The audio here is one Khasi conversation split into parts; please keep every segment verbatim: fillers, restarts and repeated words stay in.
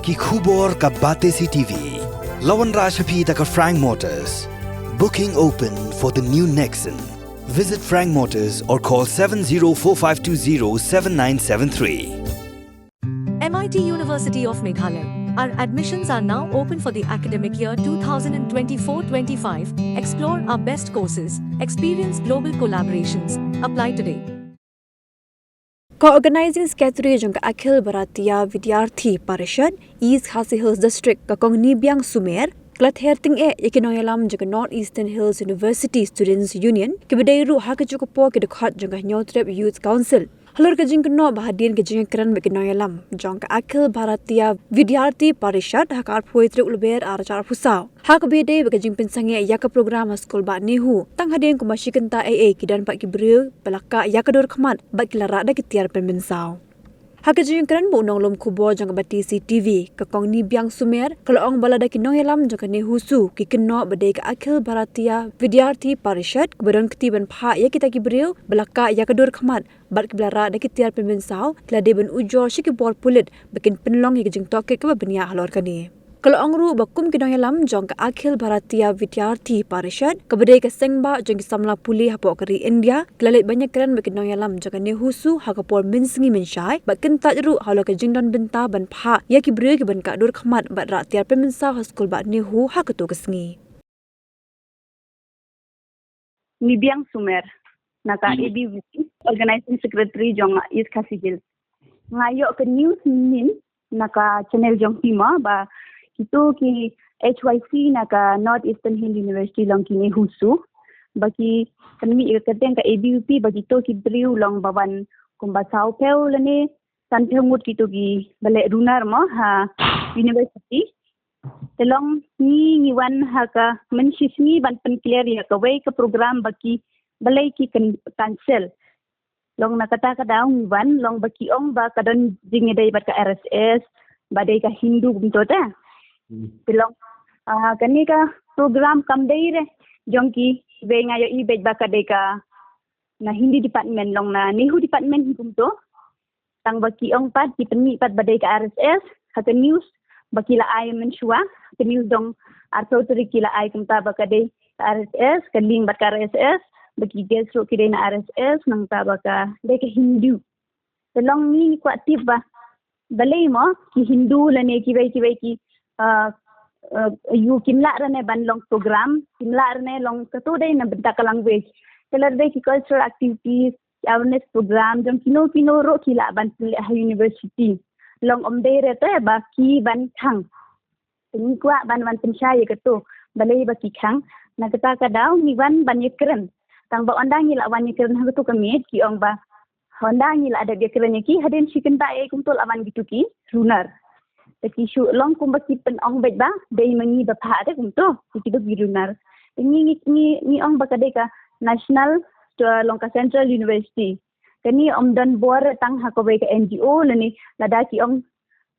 Ki khubor ka Batesi T V. La wanrah sha phi da ka Frank Motors. Booking open for the new Nexon. Visit Frank Motors or call seven zero four five two zero seven nine seven three. M I T University of Meghalaya. Our admissions are now open for the academic year twenty twenty-four twenty-five. Explore our best courses, experience global collaborations. Apply today. Ka Organizing Secretary jong ka Akhil Bharatiya Vidyarthi Parishad, East Khasi Hills District, ka Kong Nibiang Sumer, ka la ther tyngeh ïa ki nongïalam jong ka North Eastern Hills University Students Union, kiba dei ruh ha kajuh ka por ki dkhot jong ka Hynñiewtrep Youth Council. Halor ka jingkynnoh ba hadien ka jingïakren bad ki nongïalam jong ka Akhil Bharatiya Vidyarthi Parishad ha ka arphew tarik u Lber arhajar arphew saw, ha kaba ïadei bad ka jingpynsangeh ïa ka program ha skul bah NEHU, tang hadien kumba shi kynta eiei ki don pat ki briew ba la kah ïa ka dur khmat bad ki la rah da ki tiar pynmynsaw. Ha ka jingïakren bad u nonglum khubor jong ka Batesi T V, ka Kong Nibiang Sumer, ka la ong ba lada ki nongïalam jong ka NEHUSU ki kynnoh ba dei ka Akhil Bharatiya Vidyarthi Parishad kaba don kti ban phah ïa kita ki briew ba la kah ïa ka dur khmat bad kiba la rah da ki tiar pynmynsaw, ki la dei ban ujor sha ki bor pulit ba kin pynlong ïa ka jingtohkit kaba bniah halor kane. Ka la ong ruh ba kum ki nongïalam jong ka Akhil Bharatiya Vidyarthi Parishad, kaba dei ka seng bah jong ki samla pule hapoh ka ri India, ki la leit ban ïakren bad ki nongïalam jong ka NEHUSU ha ka por mynsngi mynshai, bad kyntait ruh halor ka jingdon bynta ban phah ïa ki briew kiban kah dur khmat bad rah tiar pynmynsaw ha skul bah NEHU ha kato ka sngi. Nibiang Sumer, na ka A B V P, Organizing Secretary jong East Khasi Hills. Nga ïoh ka news mynnin na ka channel jong phi mo ba kito ki H Y C na ka North Eastern Hill University long ki NEHUSU, ba ki pynmih ïa ka kyrteng ka A B V P, ba kito ki briew long ba wan kumba sawphew lane sanphew ngut kito kiba leh runar mo ha university. Te long ngi ngi wan ha ka mynshisngi ban pynclear ïa kawei ka program ba ki, balei ki kan cancel. Long na kata ka daw ngi wan, long ba ki ong ba ka don jingïadei bad ka R S S, ba dei ka Hindu kumto te. Hmm. Te long, ah, kane ka program kam dei re jong ki, wei nga ïohi beit ba ka dei ka na Hindi department, long na NEHU department hi kumto. Tang ba ki ong pat, ki pynmih pat ba dei ka R S S, ha ka news ba ki la ai mynshuwa, ha ka news jong arphew tarik ki la ai kumta ba ka dei ka R S S, ka link bad ka R S S, ba ki guest ruh ki dei na R S S, nangta ba ka dei ka Hindu. Te long ngi ngi kwah tip ba balei mo ki Hindu lane kiwei kiwei ki, ah, ah, ïa kim lah re ne ban long program, kim lah re ne long kato dei na bynta ka language. Te lada dei ki cultural activities, awareness program jong kino kino ruh ki lah ban pynleh ha university. Long ym dei re te ba ki ban khang. Te ngi kwah ban wan pynshai ïa kato, balei ba ki khang. Na kata ka daw ngi wan ban ïakren. Tang ba ynda ngi lah wan ïakren ha kato ka miet, ki ong ba ynda ngi lah dep ïakren ïa ki, hadien shi kynta eiei kumto lah wan kito ki runar. Te ki shu long kumba ki pyn-ong beit ba dei ma ngi ba phah te kumto, kito ki runar. Te ngi ngi ngi ngi ong ba ka dei ka national, to long ka Central University. Kane ym don bor tang ha kawei ka N G O lane lada ki ong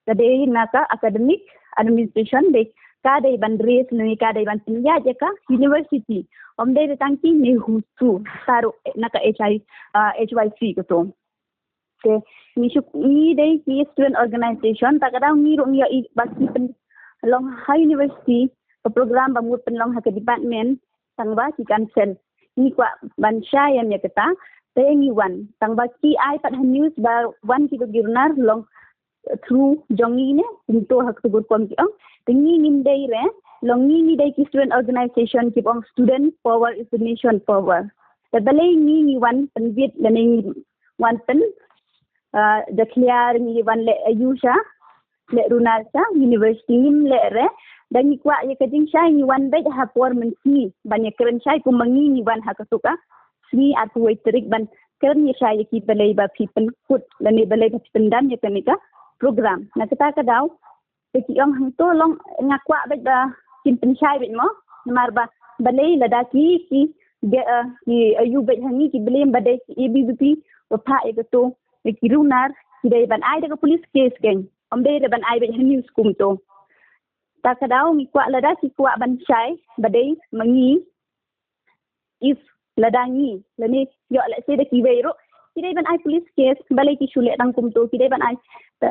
ka dei na ka academic administration, dei ka dei ban raise lane ka dei ban pynïaid ïa ka university. Ym dei tang ki NEHUSU, sa ruh na ka H I, ah, H Y C kato. Te ngi shu, ngi dei ki student organization, ta ka daw ngi ruh ngi ïohi ba ki pynlong ha university ka program ba mut pynlong ha ka department, tang ba ki cancel. Ngi kwah ban shai ïa kata, te ngi wan. Tang ba ki ai pat ha news ba wan kito ki runar long through jong ngi ne, kumto ha kato ka rukom ki ong. Te ngi ngim dei re, long ngi ngi dei ki student organization kiba ong student power is the nation power. Te balei ngi ngi wan pynbit lane ngi wan pyn, ah, declare ngi wan leh aïu sha, leh runar sha university, ngim leh re. Da ngi kwah ïa ka jingshai ngi wan beit ha por mynsngi ban ïakren shai kumba ngi ngi wan ha kato ka sngi arphew wei tarik ban kren ïa shai ïa ki balei ba phi pynkut lane balei ba phi pyndam ïa kane ka program. Na kata ka daw te ki ong hangto long, nga kwah beit ba kin pynshai beit mo. Namar ba balei lada ki ki, eh, ki aïu beit ha ngi, ki blame ba dei ki A B V P ba phah ïa kato, ïa ki runar, ki dei ban ai da ka police case kein. Ym dei re ban ai beit ha news kumto. Ta ka daw ngi kwah, lada ki kwah ban shai ba dei ma ngi, if lada ngi lane ïoh, let's say, da kiwei ruh, ki dei ban ai police case, balei ki shu leh tang kumto, ki dei ban ai.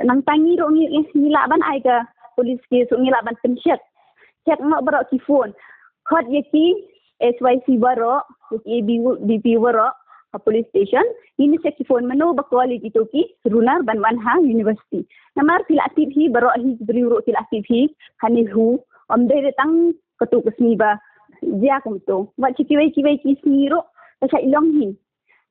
Nangta ngi ruh ngi, ngi lah ban ai ka police case, ngi lah ban pyncheck. Check noh baroh ki phone. Khot ïa ki S Y C baroh, ïa ki A B P baroh ha police station. Ngin check ki phone, mano ba call ïa kito ki runar ban wan ha university. Namar phi lah tip hi, baroh hi ki briew ruh ki lah tip hi, ha NEHU ym dei re tang kato ka sngi ba jia kumto. Wat sha kiwei kiwei ki sngi ruh ka shait long hi.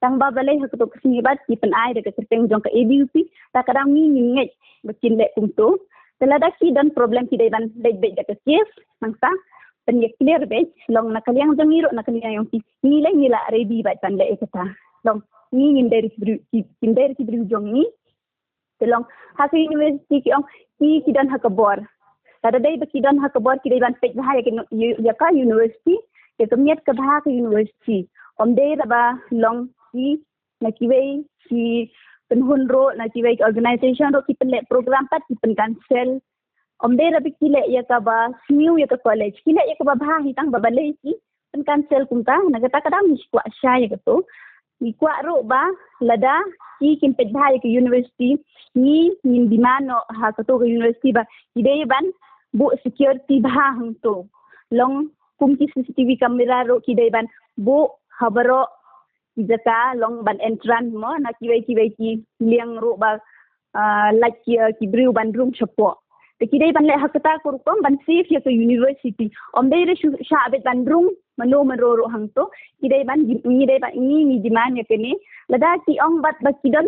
Tang ba balei ha kato ka sngi pat ki pynai da ka kyrteng jong ka A B V P, ta ka daw ngi ngim ngeit ba kin leh kumto. Te lada ki don problem ki dei ban leit beit da ka case, nangta pynïa clear beit, long na ka liang jong ngi ruh na ka liang jong ki, ngi lei ngi lah ready beit ban leh ïa kata. Long ngi ngim dei re ki briew, ki, kim dei re ki briew jong ngi. Te long ha ka university ki ong ki, ki don ha ka bor. Lada dei ba ki don ha ka bor ki dei ban peit bha ïa ka, ïa ka university, ïa ka miat ka bha ka university. Ym dei re ba long ki na kiwei ki pynhun ruh, na kiwei ki organization ruh ki pynleh program pat ki pyncancel. Ym dei re ba ki leh ïa kaba sniew ïa ka college, ki leh ïa kaba bha hi, tang ba balei ki pyncancel kumta. Na kata ka daw ngi kwah shai ïa kato. Ngi kwah ruh ba lada ki kim peit bha ïa ka university, ngi ngin demand noh ha kato ka university ba ki dei ban buh security bha hangto. Long kum ki C C T V camera ruh ki dei ban buh ha baroh ki jaka, long ban entrance mo, na kiwei kiwei ki liang ruh ba, ah, lait ki, ah, ki briew ban rung shapoh. Te ki dei ban leh ha kata ka rukom ban safe ïa ka university. Ym dei re shu shah beit ban rung mano mano ruh hangto. Ki dei ban, ngi dei ban, ngi, ngi demand ïa kane. Lada ki ong bad ba ki don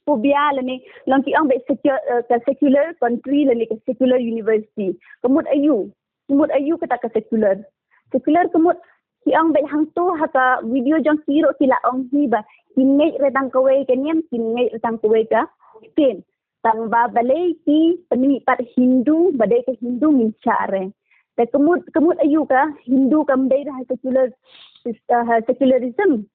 phobia lane long ki ong beit secu-, eh, ka secular country lane ka secular university. Ka mut aïu? Ka mut aïu kata ka secular? Secular ka mut ki ong beit hangto ha ka video jong ki ruh ki la ong hi ba kim ngeit re tang kawei ka niam, kim ngeit re tang kawei ka ktien. Tang ba balei ki pynmih pat Hindu, ba dei ka Hindu ngin shah re. Te ka mut, ka mut aïu ka Hindu kam dei re ha secular, ha secularism.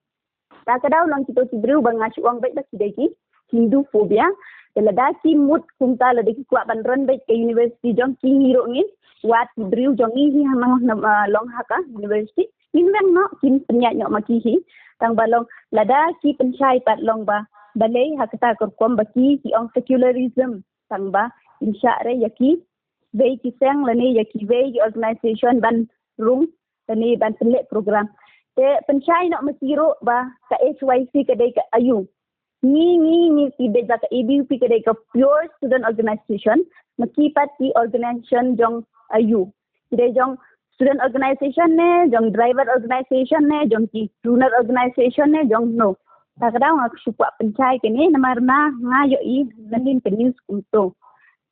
Ta ka daw long kito ki briew ba nga shu ong beit ba ki dei ki Hindu phobia. Te lada ki mut kumta, lada ki kwah ban run beit ka university jong ki, ngi ruh ngin wad ki briew jong ngi hi hangne, ah, long ha ka university. Ngin weng noh, kin pynïaid noh ma ki hi. Tang ba long lada ki pynshai pat long ba balei ha kata ka rukom ba ki, ki ong secularism. Tang ba kin shah re ïa kiwei ki seng lane ïa kiwei ki organization ban rung lane ban pynleh program. Te pynshai noh ma ki ruh ba ka H Y C ka dei ka aïu. Ngi, ngi, ngi tip beit ba ka A B V P ka dei ka pure student organization, ma ki pat ki organization jong aïu. Ki dei jong student organization ne, jong driver organization ne, jong ki runar organization ne, jong no. Ta ka daw nga shu kwah pynshai kane namar nga, nga ïohi nangne ka news kumto.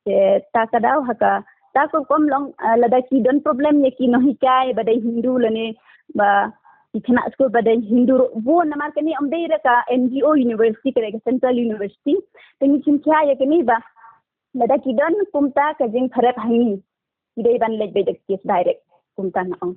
Te ta ka daw ha ka, ta ka rukom long, ah, lada ki don problem ïa ki nonghikai ba dei Hindu lane ba ki khynnah skul ba dei Hindu ruh bun, namar kane ym dei re ka N G O university, ka dei ka central university. Te ngi sngewkhia ïa kane ba lada ki don kumta ka jingpyrshah ha ngi, ki dei ban leit beit da ka case direct kumta, nga ong.